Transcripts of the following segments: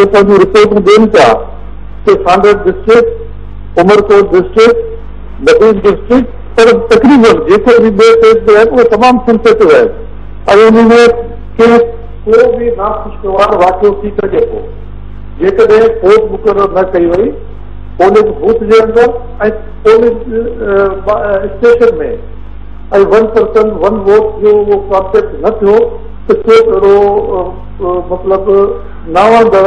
اهي پنهنجون رپورٽون ڏين پيا ته Sanghar district, Umerkot district, Badin district پر تقريبن جيڪو به ٻئي فيز تي آهن اهي تمام سينسيٽو آهن ۽ انهي ۾ ڪنهن ڪو به ناخوشگوار واقعو ٿي سگهي ٿو جيڪڏهن فوج مقرر نه ڪئي وئي پولنگ بوٿ جي اندر ۽ polling station ۾ ۽ one person one vote جو اهو ڪانسيپٽ نه ٿيو ته ڪو اهڙو مطلب نه وڻندڙ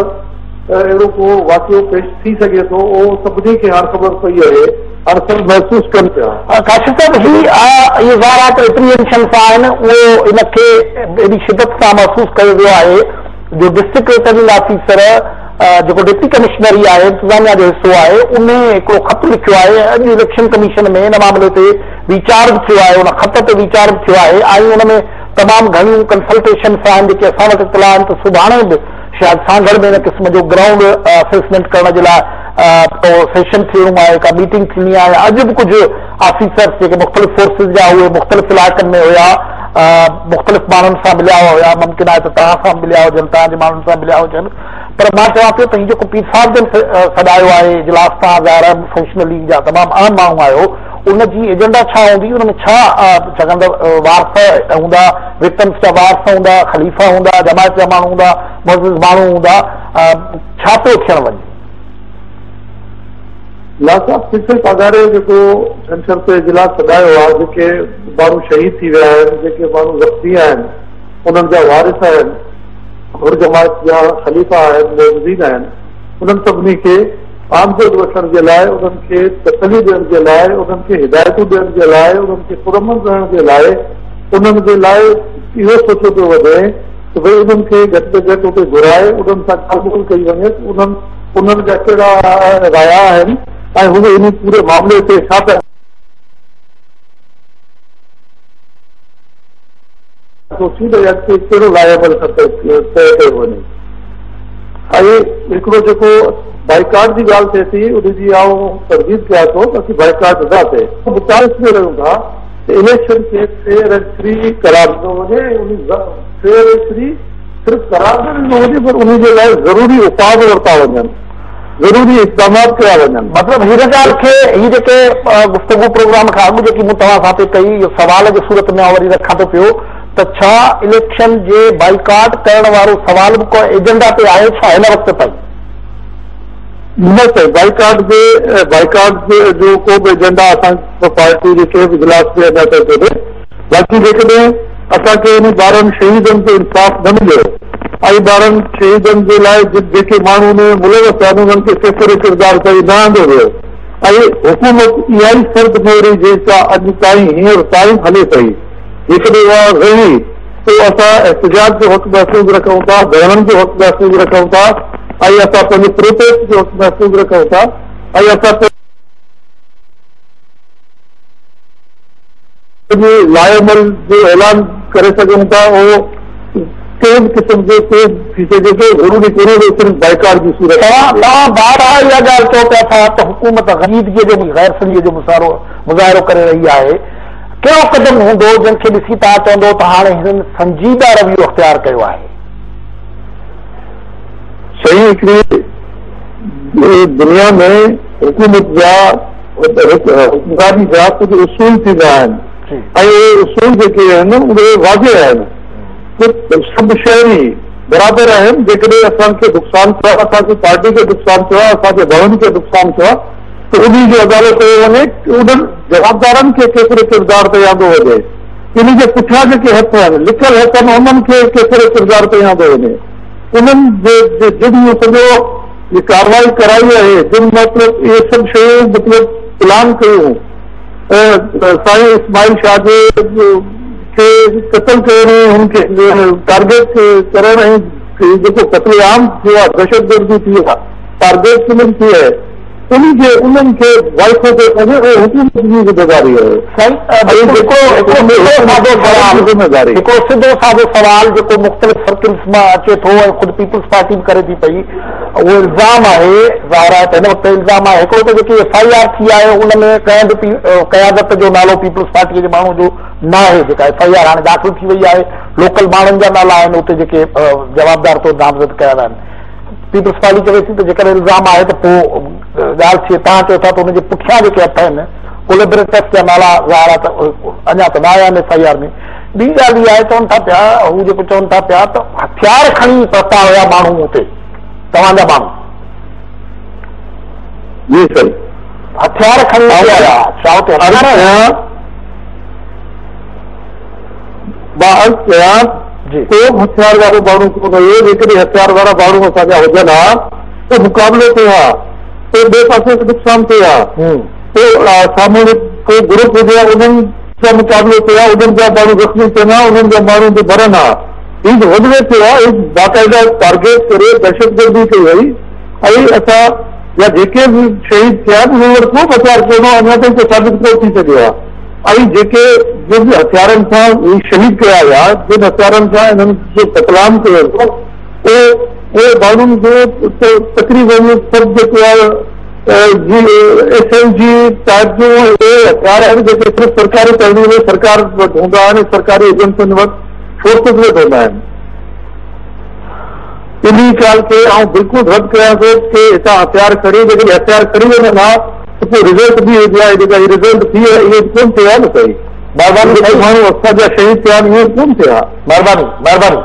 اهڙو ڪو واقعو پيش ٿي سگهي ٿو اهو سڀني کي هاڻ خبر پئي آهي هاڻ سڀ محسوس ڪن پيا. ڪاشف صاحب هي اهي ظاهر آهي ته ايپريهينشن سان آهن اهو ان کي ايڏي شدت سان محسوس ڪيو ويو آهي جو ڊسٽرڪٽ رٽرننگ آفيسر جيڪو ڊپٽي ڪمشنر ئي آهي انتظاميا جو حصو آهي انهي هڪڙو خط لکيو آهي ۽ اڄ اليڪشن ڪميشن ۾ ان معاملي تي ويچار به ٿيو آهي ان خط تي ويچار به ٿيو آهي ۽ ان ۾ تمام گهڻيون ڪنسلٽيشنس آهن جيڪي اسان وٽ اطلاع آهن ته سڀاڻي به شايد سانگهڙ ۾ ان قسم جو گرائونڊ اسيسمينٽ ڪرڻ جي لاء ڪو سيشن ٿيڻو آهي ڪا ميٽنگ ٿيڻي آهي اڄ به ڪجهه آفيسرس جيڪي مختلف فورسز جا اهي مختلف علائقن ۾ هيا مختلف ماڻهن سان مليا هيا ممڪن آهي ته توهان سان مليا هجن توهان جي ماڻهن سان مليا هجن پر مان چوان پيو ته هي جيڪو پير صاحب جن سڏايو آهي اجلاس توهان ظاهر آهي فنڪشنل ليگ جا تمام اهم ماڻهو آهيو ان جي ايجنڊا ڇا هوندي ان ۾ ڇا ڇاڪاڻ ته وارث هوندا وڪٽمس جا وارث هوندا خليفا هوندا جماعت جا ماڻهو هوندا معزز ماڻهو هوندا ڇا پيو ٿيڻ وڃي؟ لا صاحب پير پاڳاري جيڪو ڇنڇر تي اجلاس سڏايو آهي جيڪي ماڻهو شهيد ٿي ويا آهن جيڪي ماڻهو زخمي آهن انهن جا وارث آهن حر جماعت جا خليفا آهن معززين آهن انهن سڀني کي آمدد وٺڻ جي لاء، انهن کي تسلي ڏيڻ جي لاء، انهن کي هدايتون ڏيڻ جي لاء، انهن کي پرامن رهڻ جي لاء، انهن جي لاء اهو سوچيو پيو وڃي ته ڀئي انهن کي گهٽ ۾ گهٽ اتي گهرائي انهن سان ڳالهه ٻولهه ڪئي وڃي ته انهن انهن جا ڪهڙا رايا آهن ۽ هو انهي پوري معاملي تي ڇا پيا سوچين ته اڳتي ڪهڙو لائحه عمل طئي ڪيو وڃي. ۽ هڪڙو جيڪو بائيڪاٽ جي ڳالهه ٿئي ٿي ان جي آئون ترديد ڪيان ٿو ته اسين بائيڪاٽ نه ٿئي. مطالبو ۾ رهيون ٿا ته اليڪشن کي فيئر ۽ فري قرار ڏنو وڃي ۽ ان فيئر ۽ فري صرف قرار نه ڏنو وڃي پر ان جي لاء ضروري اپاء به ورتا وڃن، ضروري اقدامات ڪيا وڃن. مطلب هن ڳالهه کي هي جيڪي گفتگو پروگرام کان اڳ جيڪي مون توهان سان پئي ڪئي اهو سوال جي صورت ۾ آئون وري رکان ٿو پيو ته ڇا اليڪشن جي بائيڪاٽ ڪرڻ وارو سوال به ڪو ايجنڊا تي آهي ڇا هن وقت تائين؟ نه سائين بائيڪاٽ جي بائيڪاٽ جو ڪو به ايجنڊا اسان پارٽي جي ڪنهن به اجلاس ۾ اڃا تائين ڪونهي باقي جيڪڏهن اسان کي انهن 12 شهيدن تي انصاف نه مليو ۽ 12 شهيدن جي لاء جيڪي ماڻهو ان ۾ ملوث آهن انهن کي ڪيفر ڪردار تائين نه آندو ويو ۽ حڪومت اها ئي سرد مهري جيڪا اڄ تائين هينئر تائين هلي پئي جيڪڏهن اها رهي ته اسان احتجاج جو حق محفوظ رکون ٿا، ڌرڻن جو حق محفوظ رکون ٿا ۽ اسان پنهنجي پروٽيسٽ جو حق محفوظ رکون ٿا ۽ اسان پنهنجي لاء عمل جو اعلان ڪري سگهون ٿا اهو ڪنهن به قسم جو ڪو ٿي سگهي ٿو ضروري ڪونهي ته صرف بائيڪاٽ جي صورت ۾ توهان توهان بار بار اها ڳالهه چئو پيا ٿا ته حڪومت غنيدگيء جو غير سنجيدگيء جو مظاهرو ڪري رهي آهي. ڪهڙو قدم هوندو جنهن کي ڏسي توهان چوندو ته هاڻي هنن سنجيده رويو اختيار ڪيو آهي؟ سائين هڪڙي دنيا ۾ حڪومت جا حڪمراني جا ڪجهه اصول ٿيندا آهن ۽ اهي اصول جيڪي آهن اهي واضح آهن ته سڀ شهري برابر آهن جيڪڏهن اسان کي نقصان ٿيو آهي اسان جي پارٽي کي نقصان ٿيو آهي اسان جي ڀرن کي نقصان ٿيو آهي ته انهي جو ازالو ڪيو وڃي، انهن جوابدارن کي ڪيفر ڪردار تائين آندو وڃي، انهي جي پٺيان جيڪي هٿ آهن، لڪل هٿ آهن، انهن کي ڪيفر ڪردار تائين آندو وڃي، انهن جي جن اهو سڄو هي ڪارروائي ڪرائي آهي، جن مطلب اهي سڀ شيون مطلب پلان ڪيون سائين اسماعيل شاهه جي کي قتل ڪرڻ ۽ هن کي ٽارگيٽ ڪرڻ ۽ جيڪو قتل عام ٿيو آهي، دهشتگردي ٿي آهي، ٽارگيٽ ڪلنگ ٿي آهي. انهي جي انهن کي وائکو ڪيو وڃي اهو حڪومت جي ذميواري آهي. سائين بلڪل هڪڙو سڌو سادو سوال هڪڙو سڌو سادو سوال جيڪو مختلف سرڪلز مان اچي ٿو ۽ خود پيپلز پارٽي به ڪري ٿي پئي اهو الزام آهي ظاهر آهي ته هن وقت الزام آهي هڪڙو ته جيڪي ايف I R ٿي آهي ان ۾ ڪنهن به قيادت جو نالو پيپلز پارٽي جي ماڻهو جو ناهي جيڪا ايف I R هاڻي داخل ٿي وئي آهي لوڪل ماڻهن جا نالا آهن اتي جيڪي جوابدار طور نامزد ڪيا ويا آهن. پيپلز پارٽي چوي ٿي ته جيڪڏهن الزام آهي ته پوء ڳالهه ٿئي. توهان چئو ٿا ته ان جي پٺيان جيڪي هٿ آهن ڪوليبريٽرس جا نالا ظاهر آهي ته اڃا ته نه آيا آهن ايف I R ۾. ٻي ڳالهه اها آهي چون ٿا پيا هو جيڪو چون ٿا پيا ته هٿيار کڻي پهتا هيا ماڻهو اتي توهان جا ماڻهو. جي سائين. هٿيار کڻي اتي آيا ڇا اتي هٿيار هيا؟ مان عرض ڪيان ڪو به هٿيار وارو ماڻهو ڪونه هيو، جيڪڏهن هٿيار وارا ماڻهو اسان جا هجن ها ته مقابلو ٿئي ها، پوء ٻئي پاسي به نقصان ٿئي ها، پوء سامهون به ڪو گروپ هجي ها انهن سان مقابلو ٿئي ها، انهن جا ماڻهو زخمي ٿين ها، انهن جا ماڻهو به مرن ها، هي ته ون وي ٿيو آهي، هي باقاعده ٽارگيٽ ڪري دهشتگردي ڪئي وئي ۽ اسان جا جيڪي به شهيد ٿيا آهن انهن وٽ ڪو به هٿيار ڪونه هو، اڃا تائين ڪو ثابت ڪونه ٿي سگهيو آهي. ۽ جيڪي جن هٿيارن سان هي شهيد ڪيا ويا، جن هٿيارن سان انهن جو قتلام ڪيو ويو، اهي اهي ماڻهن جو ته تقريبن سڀ جيڪو آهي جي ايس ايم جي ٽائپ جون اهي هٿيار آهن جيڪي صرف سرڪاري تعليم ۾ سرڪار وٽ هوندا آهن ۽ سرڪاري ايجنسين وٽ فورسز وٽ هوندا آهن. انهي ڳالهه کي آئون بلڪل رد ڪريان ٿو ڪي هتان هٿيار کڻي جيڪڏهن هٿيار کڻي وڃن ها ته پوء رزلٽ به هجي ها هي جيڪا هي رزلٽ ٿي آهي اهو به ڪونه ٿئي ها نه سائين. مهرباني جيڪي سائين. ماڻهو اسان جا شهيد ٿيا آهن اهو به ڪونه ٿئي ها. مهرباني مهرباني.